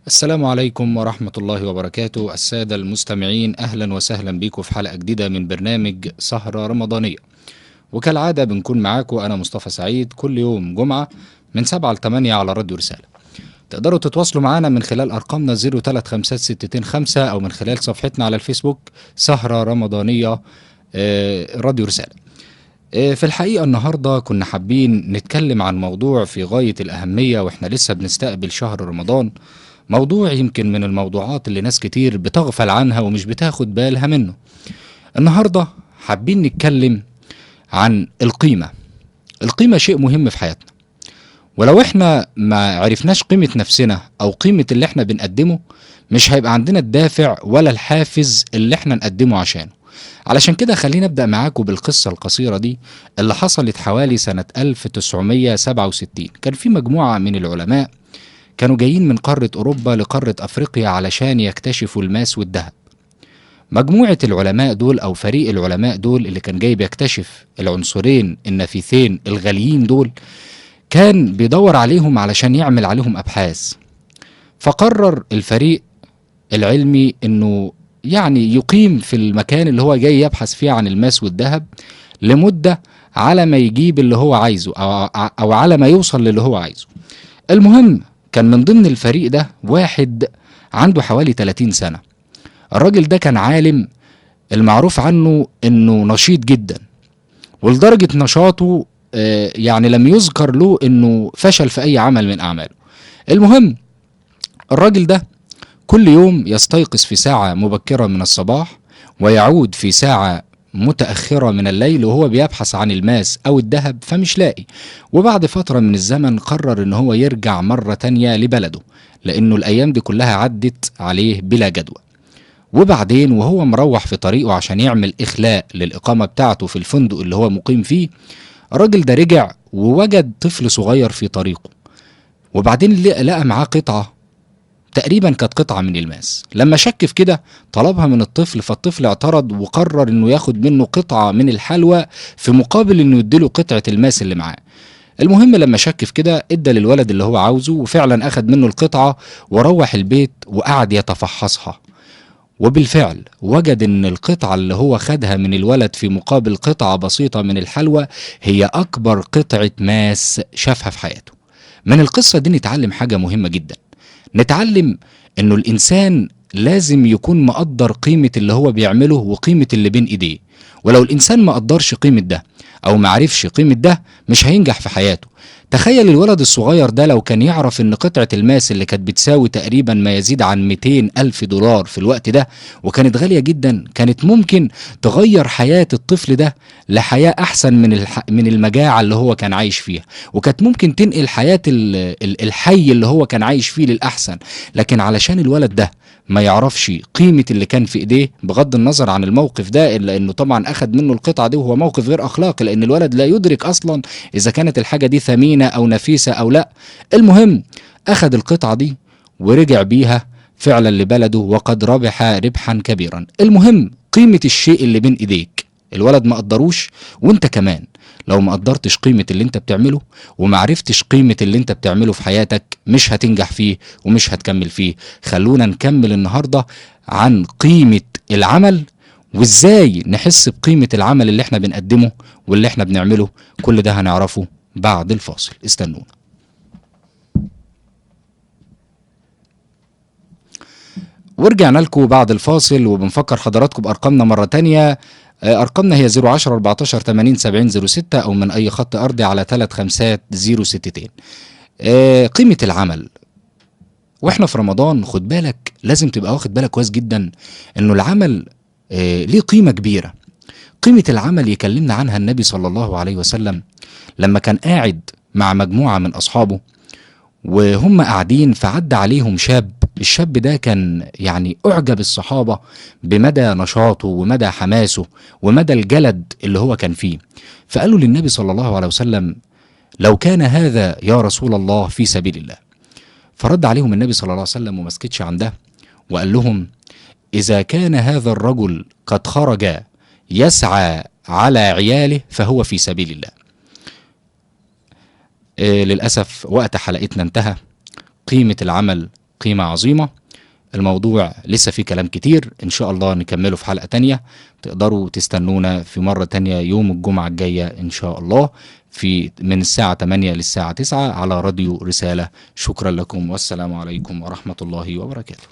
السلام عليكم ورحمة الله وبركاته. السادة المستمعين، أهلا وسهلا بيكم في حلقة جديدة من برنامج سهرة رمضانية. وكالعادة بنكون معاكم أنا مصطفى سعيد كل يوم جمعة من 7 ل 8 على راديو رسالة. تقدروا تتواصلوا معانا من خلال أرقامنا 0355625 أو من خلال صفحتنا على الفيسبوك سهرة رمضانية راديو رسالة. في الحقيقة النهاردة كنا حابين نتكلم عن موضوع في غاية الأهمية، وإحنا لسه بنستقبل شهر رمضان. موضوع يمكن من الموضوعات اللي ناس كتير بتغفل عنها ومش بتاخد بالها منه. النهاردة حابين نتكلم عن القيمة. القيمة شيء مهم في حياتنا، ولو احنا ما عرفناش قيمة نفسنا او قيمة اللي احنا بنقدمه مش هيبقى عندنا الدافع ولا الحافز اللي احنا نقدمه عشانه. علشان كده خلينا نبدأ معاكم بالقصة القصيرة دي اللي حصلت حوالي سنة 1967. كان في مجموعة من العلماء كانوا جايين من قارة أوروبا لقارة أفريقيا علشان يكتشفوا الماس والذهب. مجموعة العلماء دول أو فريق العلماء دول اللي كان جاي بيكتشف العنصرين النفيسين الغاليين دول كان بيدور عليهم علشان يعمل عليهم أبحاث. فقرر الفريق العلمي إنه يعني يقيم في المكان اللي هو جاي يبحث فيه عن الماس والذهب لمدة على ما يجيب اللي هو عايزه أو على ما يوصل للي هو عايزه. المهم كان من ضمن الفريق ده واحد عنده حوالي 30 سنة. الراجل ده كان عالم المعروف عنه انه نشيط جدا، ولدرجة نشاطه يعني لم يذكر له انه فشل في اي عمل من اعماله. المهم الراجل ده كل يوم يستيقظ في ساعة مبكرة من الصباح ويعود في ساعة متأخرة من الليل وهو بيبحث عن الماس أو الذهب فمش لاقي. وبعد فترة من الزمن قرر إن هو يرجع مرة تانية لبلده، لأنه الأيام دي كلها عدت عليه بلا جدوى. وبعدين وهو مروح في طريقه عشان يعمل إخلاء للإقامة بتاعته في الفندق اللي هو مقيم فيه، الراجل ده رجع ووجد طفل صغير في طريقه، وبعدين لقى معاه قطعة تقريبا كانت قطعة من الماس. لما شك في كده طلبها من الطفل، فالطفل اعترض وقرر انه ياخد منه قطعة من الحلوى في مقابل انه يديله قطعة الماس اللي معاه. المهم لما شك في كده ادى للولد اللي هو عاوزه، وفعلا اخد منه القطعة وروح البيت وقعد يتفحصها. وبالفعل وجد ان القطعة اللي هو خدها من الولد في مقابل قطعة بسيطة من الحلوى هي اكبر قطعة ماس شافها في حياته. من القصة دي نتعلم حاجة مهمة جدا. نتعلم انه الانسان لازم يكون مقدر قيمة اللي هو بيعمله وقيمة اللي بين ايديه. ولو الانسان ما قدرش قيمة ده او ما عرفش قيمة ده مش هينجح في حياته. تخيل الولد الصغير ده لو كان يعرف ان قطعة الماس اللي كانت بتساوي تقريبا ما يزيد عن 200 ألف دولار في الوقت ده وكانت غالية جدا، كانت ممكن تغير حياة الطفل ده لحياة أحسن من المجاعة اللي هو كان عايش فيها، وكانت ممكن تنقل حياة الحي اللي هو كان عايش فيه للأحسن. لكن علشان الولد ده ما يعرفش قيمة اللي كان في ايديه، بغض النظر عن الموقف ده الا انه طبعا اخد منه القطعة دي وهو موقف غير اخلاقي، لان الولد لا يدرك اصلا اذا كانت الحاجة دي ثمينة او نفيسة او لا. المهم اخد القطعة دي ورجع بيها فعلا لبلده وقد ربح ربحا كبيرا. المهم قيمة الشيء اللي بين ايديك الولد ما قدروش، وانت كمان لو ما قدرتش قيمة اللي انت بتعمله وما عرفتش قيمة اللي انت بتعمله في حياتك مش هتنجح فيه ومش هتكمل فيه. خلونا نكمل النهاردة عن قيمة العمل وازاي نحس بقيمة العمل اللي احنا بنقدمه واللي احنا بنعمله. كل ده هنعرفه بعد الفاصل، استنونا. ورجعنا لكم بعد الفاصل وبنفكر حضراتكم بأرقامنا مرة تانية. أرقامنا هي 010 14 80 70 06 أو من أي خط أرضي على 3 5 0 6. قيمة العمل وإحنا في رمضان، خد بالك لازم تبقى واخد بالك كويس جدا إنه العمل ليه قيمة كبيرة. قيمة العمل يكلمنا عنها النبي صلى الله عليه وسلم لما كان قاعد مع مجموعة من أصحابه وهم قاعدين، فعدى عليهم شاب. الشاب ده كان يعني أعجب الصحابة بمدى نشاطه ومدى حماسه ومدى الجلد اللي هو كان فيه. فقالوا للنبي صلى الله عليه وسلم: لو كان هذا يا رسول الله في سبيل الله. فرد عليهم النبي صلى الله عليه وسلم وما سكتش عن ده، وقال لهم: إذا كان هذا الرجل قد خرج يسعى على عياله فهو في سبيل الله. للأسف وقت حلقتنا انتهى. قيمة العمل قيمة عظيمة. الموضوع لسه فيه كلام كتير، إن شاء الله نكمله في حلقة تانية. تقدروا تستنونا في مرة تانية يوم الجمعة الجاية إن شاء الله في من الساعة 8 للساعة 9 على راديو رسالة. شكرا لكم، والسلام عليكم ورحمة الله وبركاته.